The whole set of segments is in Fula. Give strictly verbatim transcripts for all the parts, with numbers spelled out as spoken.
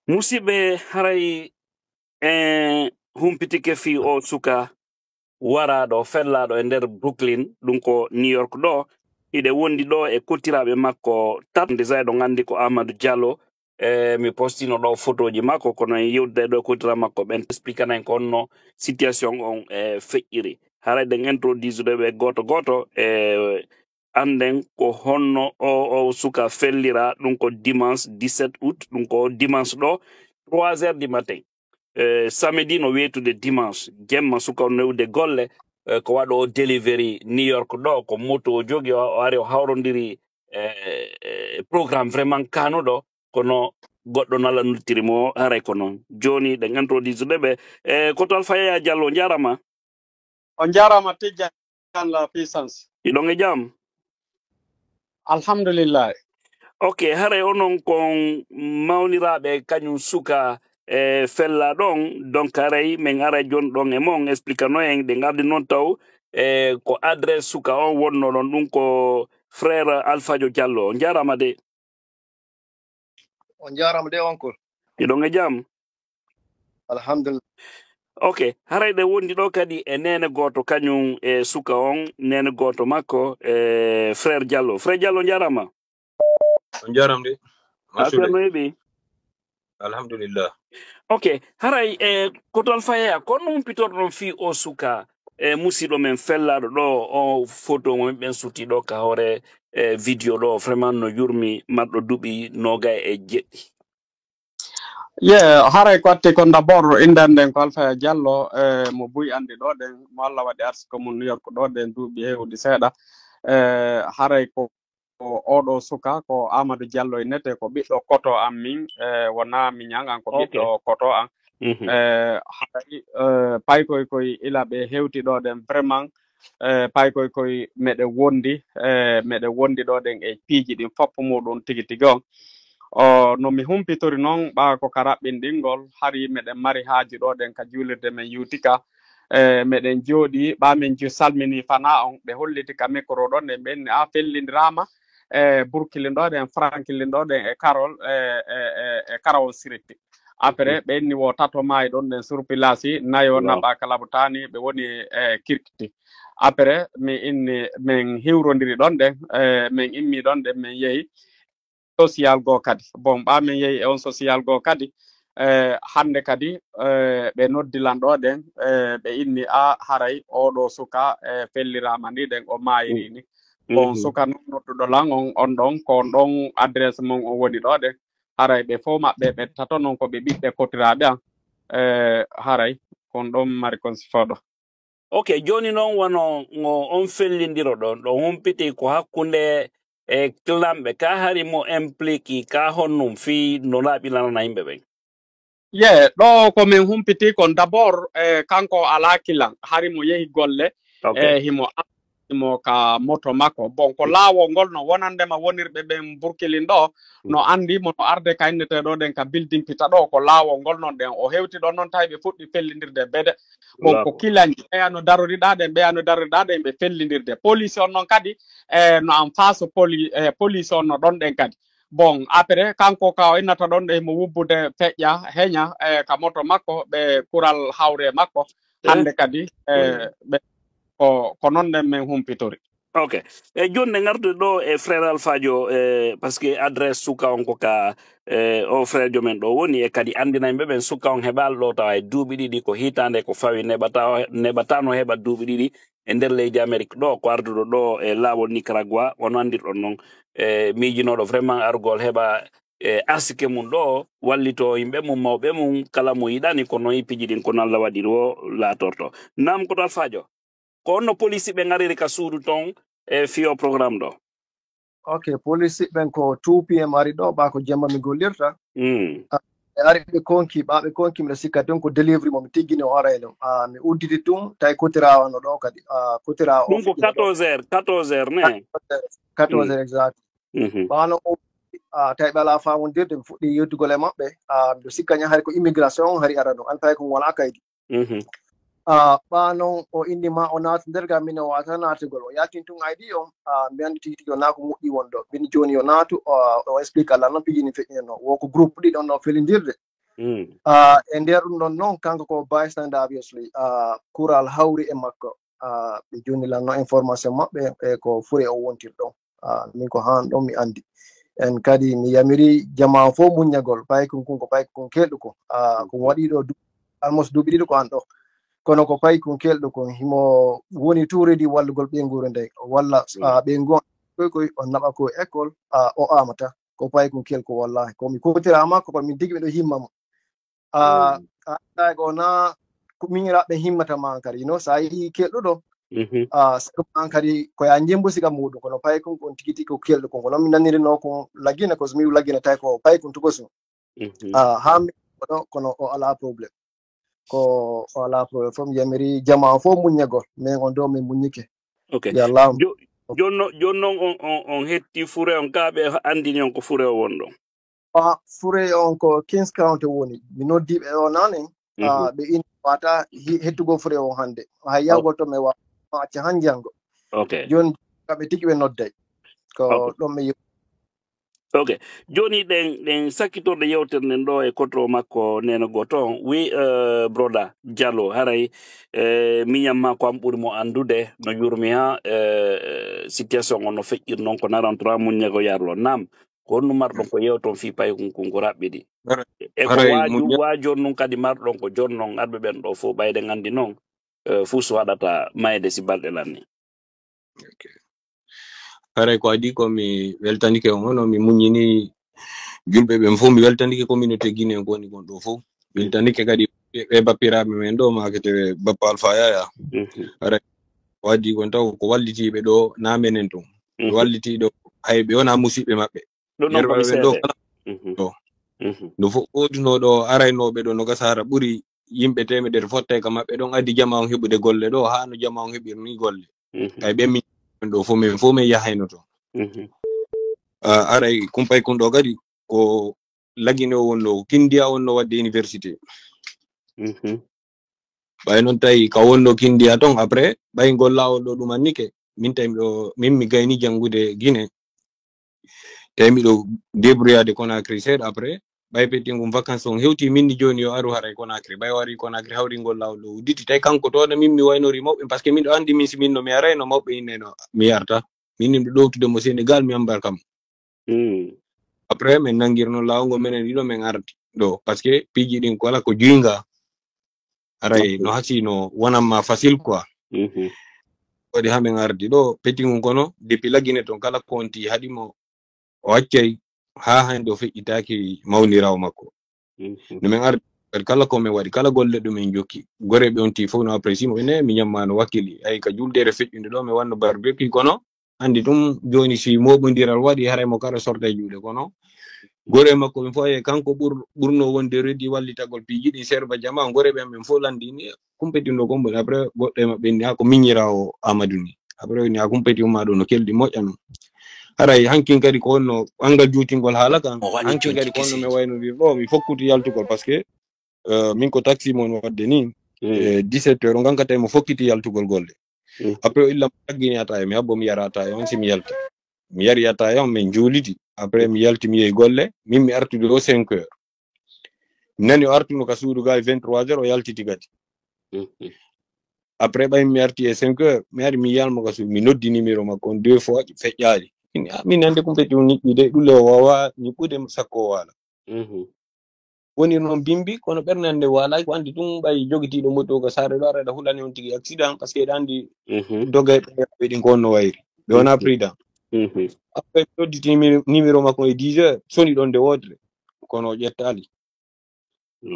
Musidɓe, haray en humpitike fii oo suka waraaɗo, fellaaɗo e nder Brooklyn, ɗum ko New York ɗoo. Hiɗe wondi ɗoo e kottiraaɓe makko tato, déjà eɗon anndi ko Amadou Diallo. E mi postino ɗoo fotooji makko, kono en yewtida ɗoo e kottiraaɓe makko ɓen, expliquer en ko honno situation on e feƴƴiri. Haray ɗen introduce ɓe gooto gooto, e annden ko honno o, o suka fellira. Ɗum ko dimanche dix-sept août, ɗum ko dimanche ɗoo, trois heures du matin. E samedi no weetude dimanche, jemma suka on newde golle, e ko waɗo o delivery New York ɗoo, ko moto o jogi, o, o ari o hawrondiri, e, e programme vraiment kaanuɗo, kono goɗɗo nala noddiri mo, haray ko non. Jooni ɗen introduce ɓe. E, Koto Alfa Yaya Diallo, njaaraama. On njaaraama, Tijjaan la puissance. Hiɗon e jam? Alhamdulillah. Ok, haray onon kon mawniraaɓe kañum suka e fella ɗon, donc haray men ara jon ɗon e mon, expliquer no en, ɗen ardi noon taw e ko adresse suka on wonno ɗon, ɗum ko frère Alfajo Diallo. On njaaraama de. On njaaraama de, oncle. Hiɗon e jam? Alhamdulillah. Ok, haray ɗe wondi ɗo kadi e neene gooto, kañum e suka on, neene gooto makko, e frère Diallo. Frère Diallo, njaaraama. On njaaraama de. Affaire no heɓi? Alhamdulillah. Ok, haray, e, Koto Alfa Yaya, ko honno humpitorɗon fii o suka, e, musiɗɗo men fellaaɗo ɗo, o foto mo min ɓen suti ɗo ka hoore, e, video ɗo, vraiment no yurmi, marɗo duuɓi noogay e jeɗɗi? Ye, haray ko atti kon d'abord, innde an nden ko Alfa Yaya Diallo, e, mo buy anndi ɗo ɗen, mo Allah waɗi arsiko mum New York ɗo ɗen duuɓi heewɗi seeɗa. E, haray ko, ko oɗo suka, ko Amadou Diallo innete, ko ɓiɗɗo koto an min, e, wonaa miñan an, ko Ok. ɓiɗɗo koto an. Mhm. E, haray, e, paykoy koy ila ɓe hewti ɗo ɗen vraiment, e, paykoy koy meɗe wondi, e, meɗe wondi ɗo ɗen e piiji ɗin fop muɗum tigi tigi on. O, no mi humpitori non, ɓaa ko ka raɓɓinɗingol, hari meɗen mari haaju ɗo ɗen ka juulirde men Utica. E, meɗen jooɗi, ɓaa men ju salmini fanaa on, ɓe holliti ka micro ɗon ɗen, ɓe inni, "A fellindiraama, e, Brooklyn ɗo ɗen, Franklin ɗo ɗen, e Carol, e, e, e, e Carol Street." Après, Mhm. ɓe inni wo tato maayi ɗon ɗen sur place, nayo Waaw. naɓa ka labutaani, ɓe woni, e, kirkiti. Après, mi inni, men hiwrondiri ɗon ɗen, e, men immi ɗon ɗen, men yehi social goo kadi. Bon, ɓaa men yehi e on social goo kadi, e, hannde kadi, e, ɓe noddi lan ɗo ɗen, e, ɓe inni, "A, haray oɗo suka, e, felliraama ni ɗen, o maayiri ni." Bon, Mhm. suka non nodduɗo lan on, on ɗon, ko on ɗon adresse mon on woni ɗo ɗen. Haray ɓe fof maɓɓe, ɓe tato non ko ɓe ɓiɓɓe kotiraaɓe an. E, haray kon ɗon mari kon sifooɗo. Ok, jooni noon wano ngo on fellindiro ɗon, ɗo humpiti ko hakkunde e kilanɓe, ka hari mo implique, ka honnum fii no laaɓi lanana yimɓe ɓen? Ye, ɗo ko min humpiti kon d'abord, e, kanko alaa kilan, hari mo yehi golle, Ok. e, himo, himo ka moto makko. Bon, ko Mm. laawol ngol no wonande ma wonirɓe ɓen Brooklyn ɗo, Mm. no anndi mo no arde ka innetee ɗo ɗen ka building pita ɗo, ko laawol ngol non ɗen. O hewti ɗon non tawi ɓe fuɗɗi fellindirde bede. Bon, ko Laawol. kilanji, ɓeya no daroriɗaa ɗen, ɓeya no daroriɗaa ɗen, ɓe fellindirde. Police on non kadi, e, no en face poli-, e, police on no ɗon ɗen kadi. Bon, après, kanko ka o innata ɗon ɗe himo wubbude feƴƴa, heña, e, ka moto makko, ɓe kural hawre makko. Eh. Hannde kadi, e, Mm. ɓe, ko, ko non ɗen min humpitori. Ok. E, jooni nde ngardude ɗo e frère Alfajo, e, parce que adresse suka on ko ka, e, o frère jomen ɗo woni, e kadi anndinayɓe ɓen suka on heɓaali ɗo tawa e duuɓi ɗiɗi, ko hitaande ko fawi neɓata, neɓataano heɓa duuɓi ɗiɗi e nder leydi Amerik ɗo, ko arduɗo ɗo e laawol Nicaragua, wano anndirɗon non, e, miijinooɗo vraiment argol heɓa, e, arsike mum ɗo, wallito yimɓe mum, mawɓe mum, kala mo yiɗani ko noon e piiji ɗin, ko no Allah waɗiri o laatorto. Naam, Koto Alfajo, ko honno police ɓe ngariri ka suudu ton e fii o programme ɗo? Ok, police ɓen ko two P M ari ɗo, ɓaa ko jemma mi gollirta. Mm. Ah, ɓe ari ɓe konki, ɓaa ɓe konki, miɗo sikka tun ko delivery mo mi tiggini o arayno. Ah, mi udditi tun, tawi kotiraawo no ɗo kadi. Ah, kotiraawo o Ɗum ko fuɗɗino ɗo. quatorze heures, quatorze heures, ne? Quatorze heures, quatorze heures, Mm. exact. Mhm. Ɓaa no o, ah, tawi ɓe alaa faamondirde, ɓe fuɗɗi yewtugol e maɓɓe. Ah, miɗo sikka ña hari ko immigration on hari arano, an tawi ko wala kaydi. Mhm. Ah, ɓaa noon o inni ma o naata nder, gam min o waawata naatugol. O yaltin tun I D on, ah, mi anndi tigi tigi o naa ko moƴƴi won ɗo. Min jooni o naatu, ah, o explique Allah noon piiji ni feƴƴinanoo. Wo ko groupe ɗiɗi on no felindirde. Ah, e nder ɗum ɗon noon, kanko ko bystander, obviously. Ah, kural hawri e makko. Ah, ɓe jonni lanno information maɓɓe e ko fure o wontiri ɗon. Ah, min ko haan ɗon mi anndi. En kadi mi yamiri jamaa fof muññagol, paykun kun ko paykun kelɗu kun. Ah, ko waɗi ɗo du-, almost duuɓi ɗiɗi ko an ɗo. Kono ko paykun kelɗu kun, himo woni tout ready wallugol ɓeynguure nden. Walla, ah, ɓeyngu on koy koy on naɓa ko école, ah, o amata. Ko paykun kelɗu ko wallahi. Ko mi kotira makko, ko min tigi miɗo himma mo. Ah, ah, ko na ko miñiraaɓe himmata ma kadi, you know, so a yii kelɗuɗo, ah, saka ma kadi ko ya njembo siga muɗum, kono paykun kon tigi tigi ko kelɗo kon. Kono mi naniri no kon lagina, ko so mi lagina tawi ko paykun tugosu. Ah, haa mi kono, kono o alaa problème. Ko o alaa problème. Fof mi yamiri jamaa fof muññagol. Min on ɗo min muññike. Ok. Yo Allah. Jo-, jooni no-, jooni noon on, on, on hetti fure on, kaa ɓe anndini on ko fure o won ɗon? Ah, fure on ko Kings County woni. Mi noddi ɓe o naane. Ah, ɓe inni wata hi-, hettugol fure on hannde. Hay yawgol to mi wa-, acca han janngo. Ok. Jooni kamɓe tigi ɓe nodday. Ko ok. Ɗon mi yew- Ok. Jooni ɗen, ɗen sakkitorde yewtere nden ɗo e kotoro makko neene gooto on. Wi, eh, broda Diallo, haray, eh, miñam maa ko an ɓuri mo anndude, no yurmi ha, eh, situation on no feƴƴir noon ko narantora muññego yarlo. Naam, ko honno marɗon ko yewton fii paykun kun ko raɓɓiɗi? Haray, e ko haray waaju, muññe- waaju on nun kadi marɗon ko jonnon arɓe ɓen ɗo fof ɓayde nganndi noon, eh, fuu so waɗata mayde si balɗe lanni. Ok. Haray ko adii ko mi weltanike on, hono mi muññini julɓe ɓen fof, mi weltanike communauté guinéen ko woni kon ɗo fof. Mi weltanike kadi ɓe, ɓe bappiraaɓe men ɗo, maakete bappa Alpha Yaya. Mhm. Haray ko adii kon taw ko wallitiiɓe ɗo, na menen ton. Ɓe walliti ɗo, hay ɓe wona musiɓɓe maɓɓe. Ɗum ɗon ko mi seede. Ɗo. Mhm. Ɗo fof oduno ɗo, araynooɓe ɗo no gasa hara ɓuri yimɓe teemedere fottay ka maɓɓe ɗon addi jama on heɓude golle ɗo, haa no jama on heɓirni golle. Mhm. Kay ɓen min ɗo fof, min fof min yahayno toon. Mhm. Ah, aray kumpay kun ɗo kadi ko Lagine o wonno, Kindiya wonno waɗde université. Mhm. Ɓay noon tawi ka wonno Kindiya toon, après, ɓay ngol laawol ɗo ɗum annike. Min tawi miɗo, min mi gayni janngude Gine. Tawi miɗo débrouillade Conakry seeɗa, après, ɓay petti ngun vacances on hewti, min ni jooni yo aru haray Conakry. Ɓay o ari Conakry hawri ngol laawol ɗo udditi. Tawi kanko toon min mi waynori mawɓe, parce que miɗo anndi min si min no mi arayno mawɓe inne no mi yarta. Min ni miɗo ɗowtude mo Sénégal, mi embarka mo. Mm. Après, min nanngirno laawol ngol menen ɗiɗo min ardi ɗo. Parce que piiji ɗin kala ko juynga. Aray, no hasi no wonan ma facile quoi. Mhm. Waɗi haa min ardi ɗo, petti ngun kono, depuis Lagine toon kala ko wonti haɗi mo, o accay haa hannde o feƴƴitaaki mawniraawo makko. Mhm. No min ardi, kadi kala ko min waɗi, kala golle ɗo min jokki, goreeɓe on ti fof no apprécie mo, ene mi ñamma no wakkili. Ay ka juldeere feƴƴunde ɗo, mi wanno barbecue kono, anndi ɗum jooni si mooɓondiral waɗi, haray mo kara sorta e juuɗe. Kono gore makko ɓen fof, e kanko ɓur-, ɓurno wonde ready wallitagol piiji ɗi serva jama, goreeɓe amen fof lanndini, kumpetino ko mboɗi. Après, goɗɗo e maɓɓe inni, "Ha ko miñiraawo Amadou ni." Après, o inni, "Ha kumpeti umma ɗo no kelɗi moƴƴa non." Haray hankin kadi ko wonno anngal juutingol haala kan. Hankin kadi ko wonno mi waynodir ɗo, mi fokkuti yaltugol, parce que, euh, min ko taxi mon wadde ni, e dix-sept heures, o ganka tawi mo fokkiti yaltugol golle. Mm. Après, o illa mo taggini ataaya, mi habbo mi yara ataaya on si mi yalta. Mi yari ataaya on, min juulidi. Après, mi yalti, mi yehi golle. Min mi artude o cinq heures. Mi nani o artuno ka suudu ga e vingt-trois heures, o yaltiti kadi. Mhm. Après, ɓay mi arti e cinq heures, mi ari mi yalmo ka suudu, mi noddi numéro makko on deux fois, feƴƴaali. Min, ah, min nande kumpeti o niɓɓi de, ɗum le o wawa niɓɓude sakko o waala. Mhm. Woni noon bimbi, kono ɓernde nde waalaaki, ko anndi ɗum ɓay jogitiiɗo moto ka saare ɗo, ara ɗa hulani on tigi accident, parce que eɗa anndi doga e ɓe ɗin ko on no wayri. Ɓe wona prudent. Mhm. Après, mi nodditi numéro, numéro makko e dix heures, soni ɗon nde wootere, kono o ƴettaali.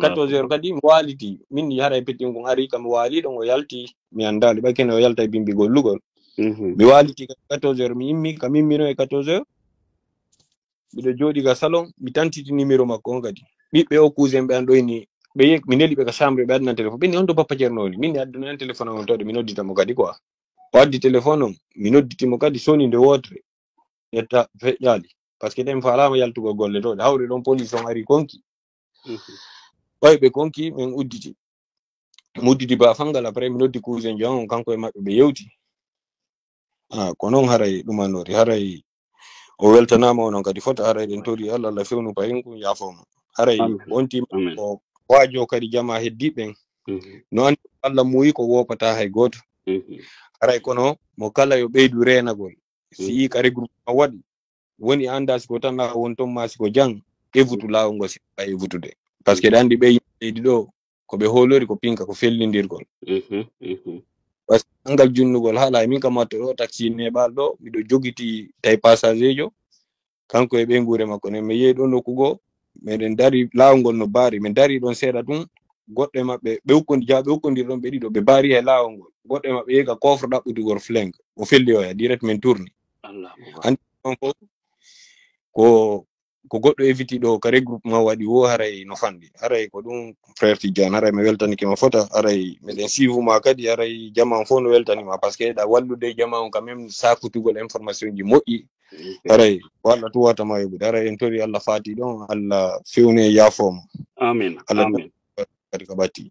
Quatorze heures kadi mi waaliti. Min mi haray pettin kon ari, kam mi waali ɗon, o yalti, mi anndaali, ɓay kene o yalta e bimbi gollugol. Mhm. Mi waaliti quatorze heures, mi immi, kam immino e quatorze heures. Miɗo jooɗi ga salon, mi tantiti numéro makko on kadi. Ɓiɓɓe o cousin ɓe an ɗo inni, ɓe yek-, mi neli ɓe ka chambre, ɓe addan téléphone. Ɓe inni, "On to Papa Thierno woni?" Min mi adduno en téléphone on to, mi noddita mo kadi quoi. O addi téléphone on, mi nodditi mo kadi, soni nde wootere. Ƴetta feƴƴaali. Parce que ɗen faalaama yaltugol golle to. Ɗe hawri ɗon police on ari konki. Mhm. Ɓay ɓe konki, min udditi. Mi udditi ba fangal, après mi noddi cousin Jon on, kanko e maɓɓe ɓe yewti. Ah, ko non haray ɗum annori, haray o weltanaama onon kadi fota, haray ɗen tori Allah, Allah fewnu payin kun yaafoma. Haray on tima ko waajo kadi jama heddi ɓen. No andi Allah muyi ko wopata hay goto. Haray kono mo kala yo ɓeydu renagol. Si yi ka regroupement waɗi, woni anda siko tan a won ton ma siko jang, evutu lawol ngol si a evutude. Parce que ɗa andi ɓe yimɓe leydi ɗo, ko ɓe hoolori ko pinka, ko fellindirgol. Parce que angal junnugol haala, min kam matto ɗo taxi neɓal ɗo, miɗo jogiti tawi passager jo, kanko e ɓeynguure makko nen, mi yehi ɗo nokku goo, meɗen dari, laawol ngol no baari, min dari ɗon seeɗa tun, goɗɗo e maɓɓe, ɓe ukkondi, jaa ɓe ukkondir ɗon ɓe ɗiɗo, ɓe baari he laawol ngol, goɗɗo e maɓɓe yehi ka coffre ɗaɓɓutugol flingue, o felli oya, direct min tourni. Hannde on fof ko, ko goɗɗo éviti ɗo, ka regroupement waɗi wo, haray no fanɗi. Haray ko ɗum, frère Tidiane, haray mi weltanike ma fota, haray miɗen siifu ma kadi, haray jama on fof no weltani ma, parce que eɗa wallude jama on quand même, sakutugol information ji moƴƴi. Haray ko Allah tuwata ma yoɓude, haray en tori Allah fati ɗon, Allah fewni e yaafoma. Amin. Allah amin. Kadi ko ɓatti.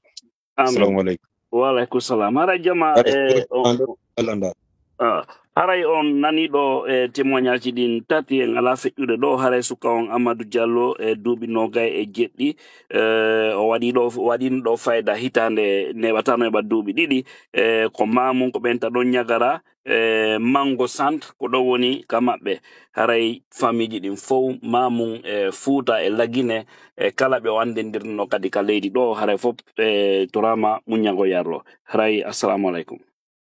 Amin. Assalamu aleykum. Wa aleykum salam. Haray jama, haray e, o, Allah nda. Ah, haray on nani ɗo e témoignage ɗin tati, en ala feƴƴude ɗo. Haray suka on Amadou Diallo e duuɓi nogay e jeɗɗi, e, o waɗi ɗo, waɗino ɗo fayda hitande neɓata no heɓa duuɓi ɗiɗi. E, ko mamum ko ɓenta ɗon ñagara, e, mango sant ko ɗo woni ka maɓɓe. Haray famiji ɗin fow mamum e Fuuta e Lagine e kala ɓe o andendirno kadi ka leydi ɗo, haray fof e torama muññago yarlo. Haray assalamu aleykum.